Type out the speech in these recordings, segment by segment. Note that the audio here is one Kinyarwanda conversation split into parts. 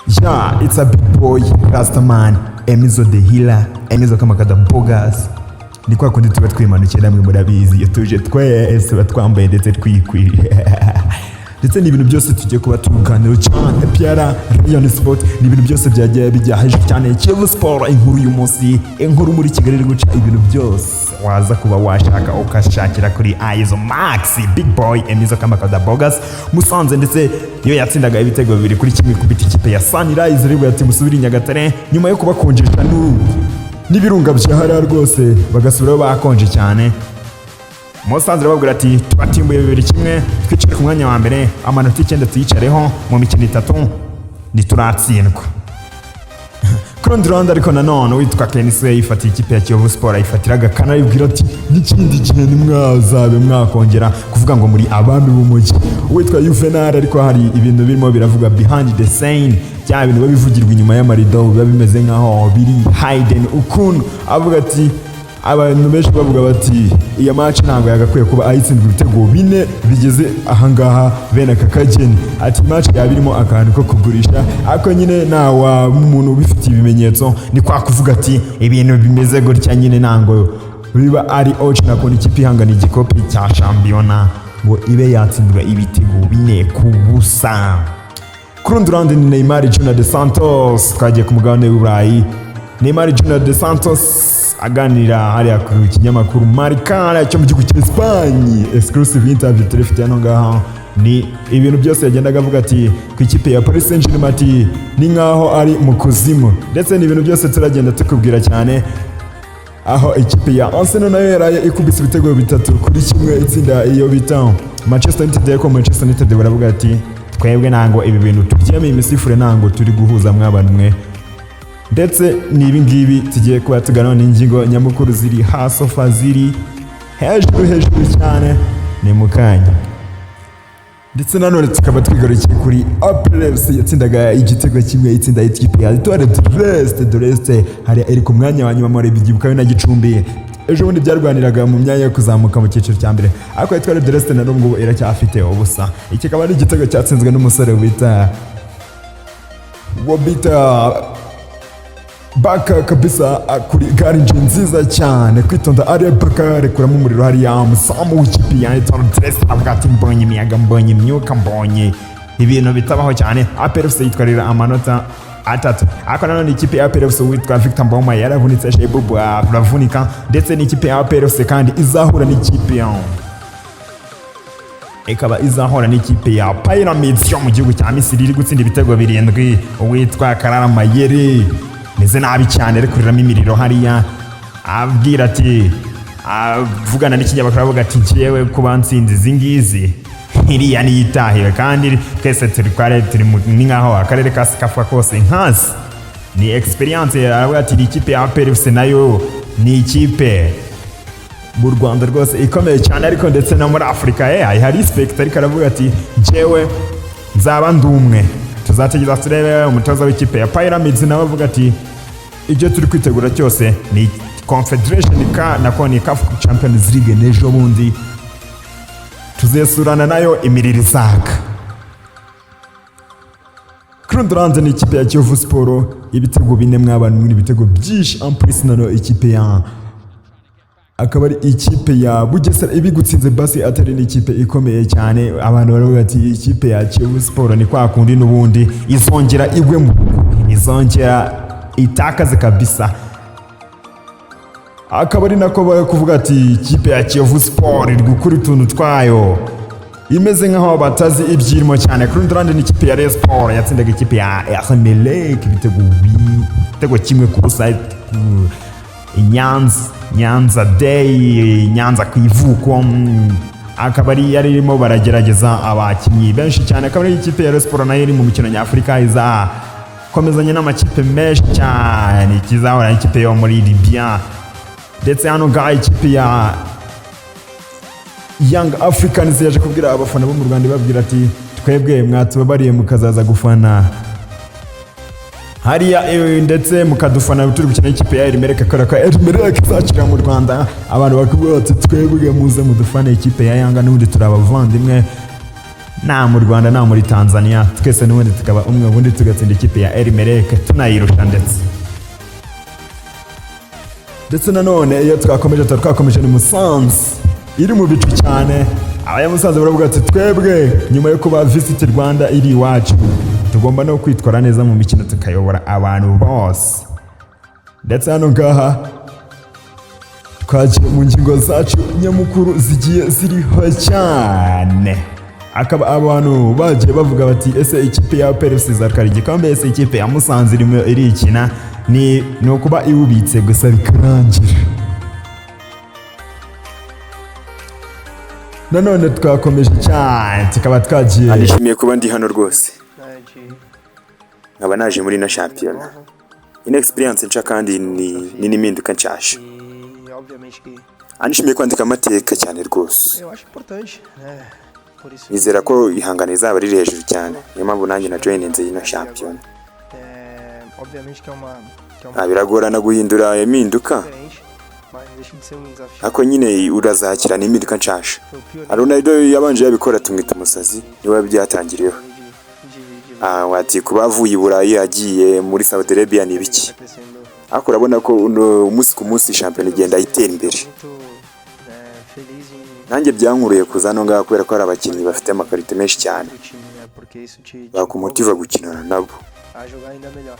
Yeah, it's a big boy, Rastaman, Emizo the Healer, Emizo Kamakada Bogas. Ni kwa kundi tuba twimanukiye, namwe murabizi, iyo tuje twese tuba twambaye ndetse twikwiriye. Ndetse ni ibintu byose tugiye kuba tuganiraho cyane. APR, Rayon Sport, ni ibintu byose byagiye bijya hejuru cyane. Kiyovu Sport, inkuru y'umunsi, inkuru muri Kigali iri guca ibintu byose waza kuba washaka ukashakira kuri Aizo Max, Big Boy, Emizo Kamakada Bogas. Musanze ndetse iyo yatsindaga ibitego 2-1 kubita ikipe ya Sunrise, rero ati musubire i Nyagatare nyuma yo kubakonjesha n'ibirunga bya hariya rwose, bagasubirayo bakonje cyane. Musanze arababwira ati tubatimbuye 2-1, twicare ku mwanya wa mbere, amanota 9 tuyicareho mu mikino itatu ntituratsindwa. Ku rundi ruhande ariko nanone witwa KNC yifatiye ikipe ya Kiyovu Sport, ayifatira agakana, ayibwira ati n'ikindi gihe ntimwazabe mwakongera kuvuga ngo muri abami b'umujyi. Uwitwa Juvenal ariko hari ibintu birimo biravuga behind the scene, bya bintu biba bivugirwa inyuma y'amarido, biba bimeze nkaho biri hidden ukuntu. Avuga ati abantu benshi bavuga bati iyo match ntabwo yagakwiye kuba ayitsindwa ibitego bine bigeze ahangaha bene aka kageni. Ati match yaba irimo akantu ko kugurisha, ariko nyine nta wa muntu ubifitiye ibimenyetso. Ni kwa kuvuga ati ibintu bimeze gutya nyine ntabwo biba ari oci nakubona ikipe ihangana igikombe cya shampiyona ngo ibe yatsindwa ibitego 4-0. Ku rundi ruhande ni Neymar Junior de Santos, twagiye ku mugabane w'Uburayi. Neymar Junior de Santos aganira hariya ku kinyamakuru Marca hariya cyo mu gihugu cya Espagne, exclusive interview turifite hano ngaha. Ni ibintu byose yagendaga avuga ati ku ikipe ya Paris Saint-Germain, ati ni nkaho ari mu kuzimu. Ndetse ni ibintu byose turagenda tukubwira cyane, aho ikipe ya Arsenal nayo yaraye ikubise ibitego 3-1 itsinda iyo bita Manchester United. Ariko Manchester United baravuga ati twebwe ntango ibi bintu tubyemeye, imisifure ntango turi guhuza mw'abantu mwe. Ndetse ni ibi ngibi tugiye kuba tuganiraho n'ingingo nyamukuru ziri hasofa, ziri hejuru hejuru cyane, ni mu kanya. Ndetse nanone tukaba twigarukiye kuri APR FC yatsindaga igitego kimwe itsinda ikipe ya Etoile de l'Est, hari iri ku mwanya wa nyuma muri byibukayo na Gicumbi ejo bundi byarwaniraga mu myanya yo kuzamuka mu cyiciro cya mbere, ariko Etoile de l'Est na n'ubu ngubu iracyafite ubusa. Iki kikaba ari igitego cyatsinzwe n'umusore wita uwo bita Baka kabisa, kuri garinji nziza cyane, kwitonda ariya Baka rekuramo umuriro hariya umuzamu w'ikipe ya Etoile de l'Est avuga ati mbonye imiyaga, mbonye imyuka, mbonye ibintu bitabaho cyane. APR FC yitwarira amanota 3. Ariko nanone ikipe ya APR FC, witwa Victor Mboma yaravunitse, Shaiboub aravunika. Ndetse n'ikipe ya APR FC kandi izahura n'ikipe ya ikaba izahura n'ikipe ya Pyramids yo mu gihugu cya Misiri iri gutsinda ibitego 7. Uwitwa Karara Mayeri meze nabi cyane, ari kuriramo imiriro hariya, abwira ati avugana n'ikinyamakuru avuga ati njyewe kuba nsinzi izi ngizi iriya niyo itahiwe, kandi twese turi kware turi ni nkaho akarere ka CECAFA kose nkazi ni experience. Aravuga ati ikipe ya APR FC nayo ni ikipe mu Rwanda rwose ikomeye cyane, ariko ndetse no muri Afurika ayiha respect. Ariko aravuga ati njyewe nzaba ndi umwe, tuzategereza turebe. Umutoza w'ikipe ya Pyramids nawe avuga ati ibyo turi kwitegura cyose ni Confederation ka nako ni CAF Champions League, n'ejo bundi tuzesurana nayo imiriro izaka. Ku rundi ruhande ni ikipe ya Kiyovu Sport, ibitego 4 mw'abantu, muri ibitego byinshi en plus. Nano ikipe ya akaba ari ikipe ya Bugesera ibigutsinze basi atari n'ikipe ikomeye cyane. Abantu baravuga ati ikipe ya Kiyovu Sport ni kwa kundi n'ubundi izongera igwe mu rugo, izongera itakaze kabisa. Akaba ari nako bari kuvuga ati ikipe ya Kiyovu Sport iri gukora utuntu twayo imeze nkaho batazi ibyirimo cyane. Ku rundi ruhande ni ikipe ya Rayon Sport yatsindaga ikipe ya Emelec ibitego 1-0 i Nyanza, Nyanza Day, Nyanza ku ivuko. Akaba ari yari irimo baragerageza abakinnyi benshi cyane. Akaba ari ikipe ya Rayon Sport nayo iri mu mikino nyafurika, iza komezanya n'amakipe menshi cyane, ikizahura n'ikipe yo muri Libya. Ndetse hano ngaha ikipe ya Young Africans yaje kubwira abafana bo mu Rwanda, ibabwira ati twebwe mwatubabariye mukazaza gufana hariya, ndetse mukadufana turi gukina n'ikipe ya Al Merreikh, kubera ko Al Merreikh izakira mu Rwanda. Abantu bakubwira bati twebwe muze mudufane ikipe ya Yanga, n'ubundi turi abavandimwe. Nta mu Rwanda, nta muri Tanzania, twese n'ubundi tukaba umwe, ubundi tugatsinda ikipe ya Al Merreikh, tunayirusha. Ndetse nanone iyo twakomeje, tuba twakomeje, ni Musanze iri mu bicu cyane. Abanyamusanze baravuga ati: "Twebwe nyuma yo kuba Visit Rwanda iri iwacu, tugomba no kwitwara neza mu mikino, tukayobora abantu bose." Ndetse hano ngaha twagiye mu ngingo zacu nyamukuru zigiye ziriho cyane, akaba abantu bagiye bavuga bati: "Ese ikipe ya APR FC izatwara igikombe? Ese ikipe ya Musanze irimo irikina ni ukuba iwubitse gusa bikarangira?" Nanone twakomeje cyane, tukaba twagiye Nishimiye kuba ndi hano rwose, nkaba naje muri ino shampiyona. Ino experience nshya kandi ni n'impinduka nshasha. E obviamente que Nishimiye kwandika amateka cyane rwose. eu acho importante, né? Por isso Nizera ko ihangano rizaba riri hejuru cyane, niyo mpamvu nanjye na joininze ino shampiyona. É, obviamente que é uma Biragorana guhindura impinduka, diferente, mas não deixa de ser um desafio. Ariko nyine urazakirana impinduka nshasha. Foi o pioneiro Ronaldo yabanje yabikora, tumwita umusazi, niwe byatangiriyeho. de Wati kuba avuye i Burayi agiye muri Saudi Arabia ni ibiki? tá crescendo. Ariko urabona ko umunsi ku munsi shampiyona igenda itera imbere. Muito, né, feliz em Nanjye byankuruye kuza hano ngaha kubera ko hari abakinnyi bafite amakarite menshi cyane do time, né? Porque isso te bakumotiva gukinana nabo. a jogar ainda melhor.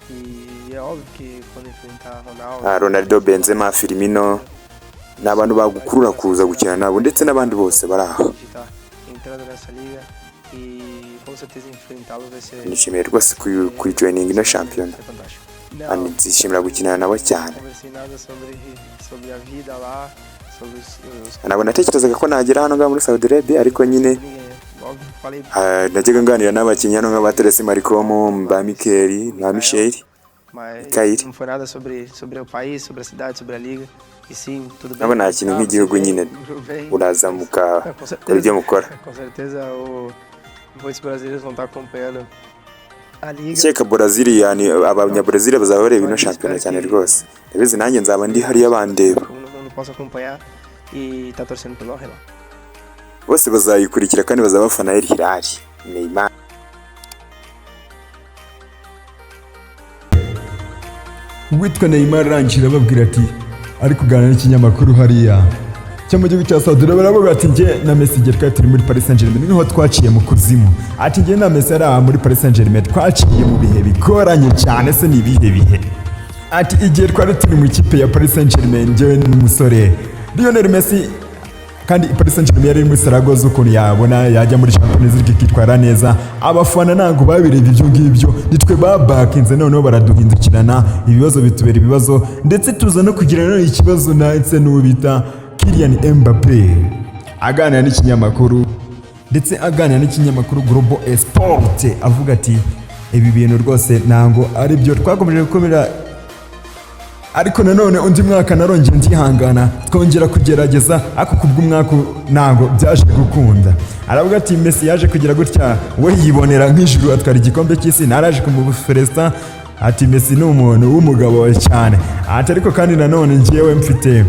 E é óbvio que quando enfrentar Ronaldo, Ronaldo, Benzema, Firmino ni abantu bagukurura kuza gukina nabo, ndetse n'abandi bose bari aho. de estar entrando nessa liga e com certeza enfrentá-lo vai ser, Nishimiye rwose kuyijoininga ino shampiyona. ser fantástico. Kandi nzishimira gukinana nabo cyane. Não conversei nada sobre a vida lá, sobre os Ntabwo natekerezaga ko nagera hano ngaha muri Saudi Arabia, ariko nyine ninguém. Óbvio, falei najyaga nganira n'abakinnyi hano nk'aba Teresi Marikomo, ba Mikeli, ba Michel. Mas Mikael. não foi nada sobre o país, sobre a cidade, sobre a liga. E sim, tudo bem. Nabo nta kintu Ah, nk'igihugu você nyine, vem, vem. uraza mukakora Com certeza. Ibyo mukora. Com certeza muitos brasileiros vão estar acompanhando a liga. Nkeka Brazilian, abanyabrezil bazaba bareba ino shampiyona cyane rwose. Ndabizi nanjye nzaba ndi hariya bandeba. Todo mundo possa acompanhar e tá torcendo pelo Al Hilal. Bose bazayikurikira kandi bazaba bafana El Hilal, Neymar. Uwitwa Neymar arangije ababwira ati, ari kuganira n'ikinyamakuru hariya cyo mu gihugu cya Saudi Arabia, baravuga ati: "Njye na Messi igihe twari turi muri Paris Saint-Germain niho twaciye mu kuzimu." Ati: "Njye na Messi ari aha muri Paris Saint-Germain twaciye mu bihe bigoranye cyane." Se ni ibihe bihe? Ati: "Igihe twari turi mu ikipe ya Paris Saint-Germain, njyewe n'umusore Lionel Messi, kandi Paris Saint-Germain yari muri struggle z'ukuntu yabona yajya muri Champions League ikitwara neza. Abafana ntabwo babirebye ibyo ngibyo, nitwe babakinze, noneho baraduhindukirana, ibibazo bitubera ibibazo, ndetse tuza no kugira nanone ikibazo ndetse n'uwo bita Kylian Mbappe." Aganira n'ikinyamakuru, ndetse aganira n'ikinyamakuru Global Sport, avuga ati: "Ibi bintu rwose ntabwo ari byo, twakomeje gukomera, ariko nanone undi mwaka narongeye ndihangana, twongera kugerageza, ariko kubw'umwaka ntabwo byaje gukunda." Aravuga ati: "Messi yaje kugira gutya, we yibonera nk'ijuru, atwara igikombe cy'isi, naraje kumufelicita." Ati: "Messi ni umuntu w'umugabo cyane." Ati: "Ariko kandi nanone njyewe mfite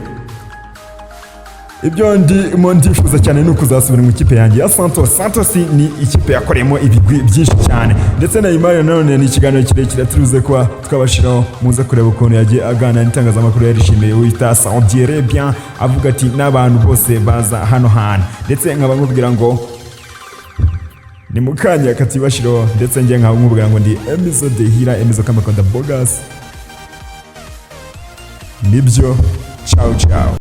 ibyo ndimo ndifuza cyane, ni ukuzasubira mu ikipe yanjye ya Santos." Santos ni ikipe yakoreyemo ibigwi byinshi cyane. Ndetse na Neymar nanone ni ikiganiro kirekire turuze kuba twabashiraho, muze kureba ukuntu yagiye aganira n'itangazamakuru, yarishimiye wita Saudi Arabia, avuga ati n'abantu bose baza hano hantu. Ndetse nkaba nkubwira ngo ni mu kanya katibashiraho, ndetse njye nkaba nkubwira ngo ndi Emizo de Hira Emizo Kamakonda Bogas. Nibyo, ciao ciao.